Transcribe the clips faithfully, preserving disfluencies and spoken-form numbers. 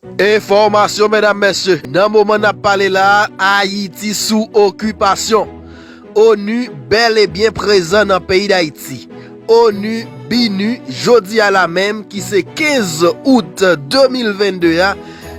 Enfòmasyon, medam, mesye, nan moman n ap pale la a, Ayiti sou okipasyon. ONU bèl e byen prezan nan peyi Dayiti. ONU, BINUH, jodi a la menm, ki se kenz out de mil vennde a,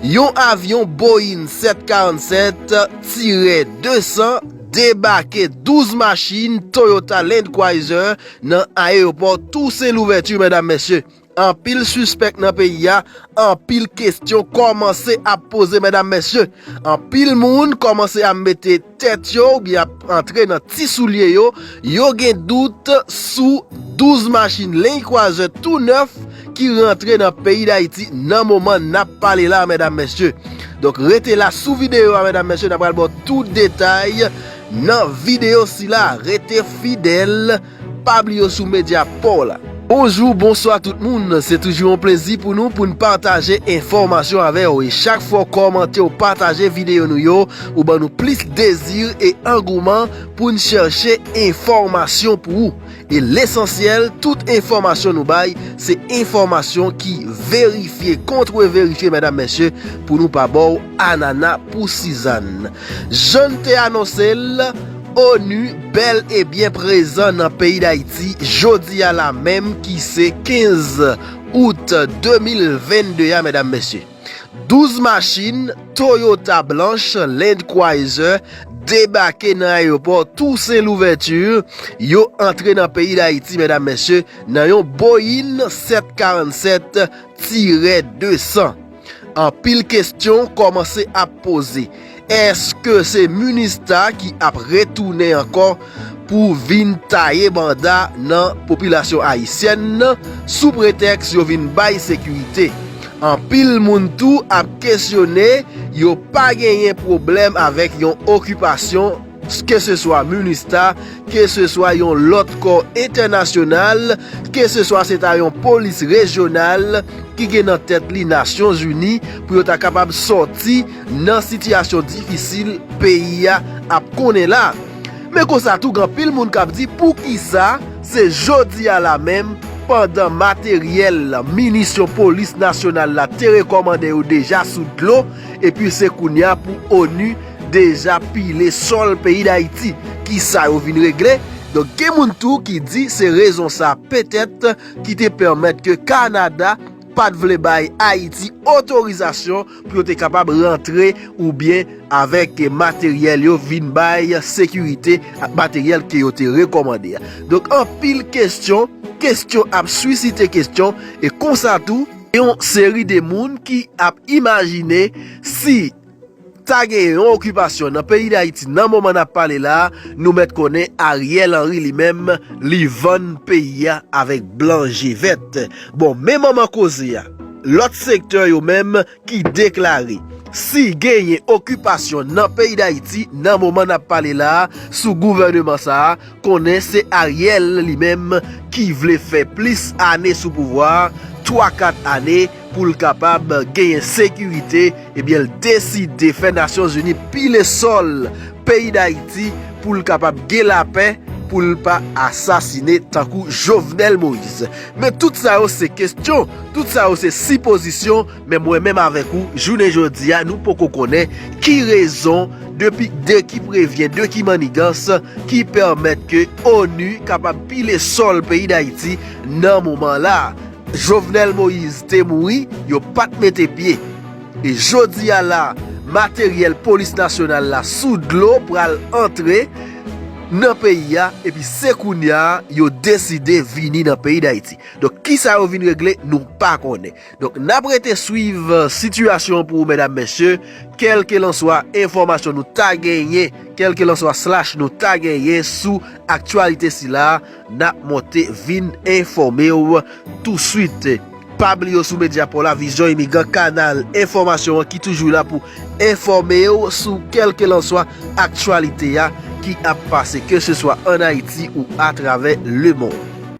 yon avyon Boeing sèt karannsèt tirè de san debake douz machin Toyota Land Cruiser nan ayewopò Toussaint Louverture, medam, mesye. Anpil sispèk nan peyi a, anpil kesyon kòmanse ap poze, medam, mesye. Anpil moun kòmanse ap mete tèt yo oubyen ap antre nan ti soulye yo. Yo gen dout sou douz machin Land Cruiser tou nèf ki rantre nan peyi Dayiti nan moman n ap pale la, medam, mesye. Donk, rete la sou videyo a, medam, mesye, n ap pral ba w tout detay nan videyo sila. Rete fidèl, pa bliye sou medya pa w la. Bonjou, bonswa tout moun. Se toujou yon plezi pou nou pou n pataje enfòmasyon avè w. E chak fwa w kòmante, w pataje videyo nou yo, ou ban nou plis dezi e angouman pou n chèche enfòmasyon pou ou. E lesansyèl, tout enfòmasyon nou bay, se enfòmasyon ki verifye, kontreverifye, medam, mesye, pou nou pa ba w anana pou sizann. Jan n te anonse l, ONU bèl e byen prezan nan peyi Dayiti, jodi a la menm, ki se kenz out de mil vennde a, medam, mesye. Douz machin Toyota blanch Land Cruiser debake nan ayewopò Toussaint Louverture. Yo antre nan peyi Dayiti, medam, mesye, nan yon Boeing sèt karannsèt tirè de san. Anpil kesyon kòmanse ap poze. Èske se MINUSTAH ki ap retounen ankò pou vin taye banda nan popilasyon ayisyèn nan, sou pretèks yo vin bay sekirite? Anpil moun tou ap kesyone, yo pa genyen pwoblèm avèk yon okipasyon, keseswa MINUSTAH, keseswa yon lòt kò entènasyonal, keseswa se ta yon polis rejyonal ki gen nan tèt li Nasyonzini, pou yo ta kapab sòti nan sitiyasyon difisil peyi a ap konnen la. Men konsa tou, gen anpil moun k ap di, poukisa se jodi a la menm, pandan materyèl minisyon polis nasyonal la te rekòmande yo deja sou dlo, epi se kounye a pou ONU deja pile sòl peyi Dayiti? Kisa yo vin regle? Donk, gen moun tou ki di se rezon sa petèt ki te pèmèt ke Kanada pa t vle bay Ayiti otorizasyon pou yo te kapab rantre oubyen avèk materyèl yo vin bay sekirite ak materyèl ke yo te rekòmande a. Donk, anpil kesyon, kesyon ap swisite kesyon, e konsa tou, yon seri de moun ki ap imajine si ta gen yon okipasyon nan peyi Dayiti nan moman n ap pale la, nou mèt konnen Ariel Henry li menm, li vann peyi a avèk blan je vèt. Bon, men manman koze a, lòt sektè yo menm ki deklare, si genyen okipasyon nan peyi Dayiti nan moman n ap pale la a, sou gouvèneman sa a, konnen se Ariel li menm ki vle fè plis ane sou pouvwa a, twa kat ane, pou l kapab genyen sekirite, ebyen, l deside fè Nasyonzini pile sòl peyi Dayiti pou l kapab gen lapè, pou l pa asasine tankou Jovenel Moïse. Men tout sa yo se kesyon, tout sa yo se sipozisyon, men mwen menm avèk ou, jounen jodi a, nou poko konnen ki rezon, depi, de ki prevyen, de ki mannigans ki pèmèt ke ONU kapab pile sòl peyi Dayiti nan moman la. Jovenel Moïse te mouri, yo pa t mete pye. E jodi a la, materyèl polis nasyonal la sou dlo pral antre nan peyi a, epi se kounye a yo deside vini nan peyi Dayiti. Donk, kisa yo vin regle, nou pa konnen. Donk, n ap rete swiv, euh, sitiyasyon an pou ou, medam, mesye, kèlkelanswa enfòmasyon nou ta genyen, kèlkelanswa slash nou ta genyen sou aktyalite sila, n ap monte vin enfòme w touswit. Pa bliye w sou medya pa w la, Vizyon Imigran, kanal enfòmasyon an ki toujou la pou enfòme w sou kèlkelanswa aktyalite a ki ap pase, keseswa ann Ayiti ou atravè lemonn.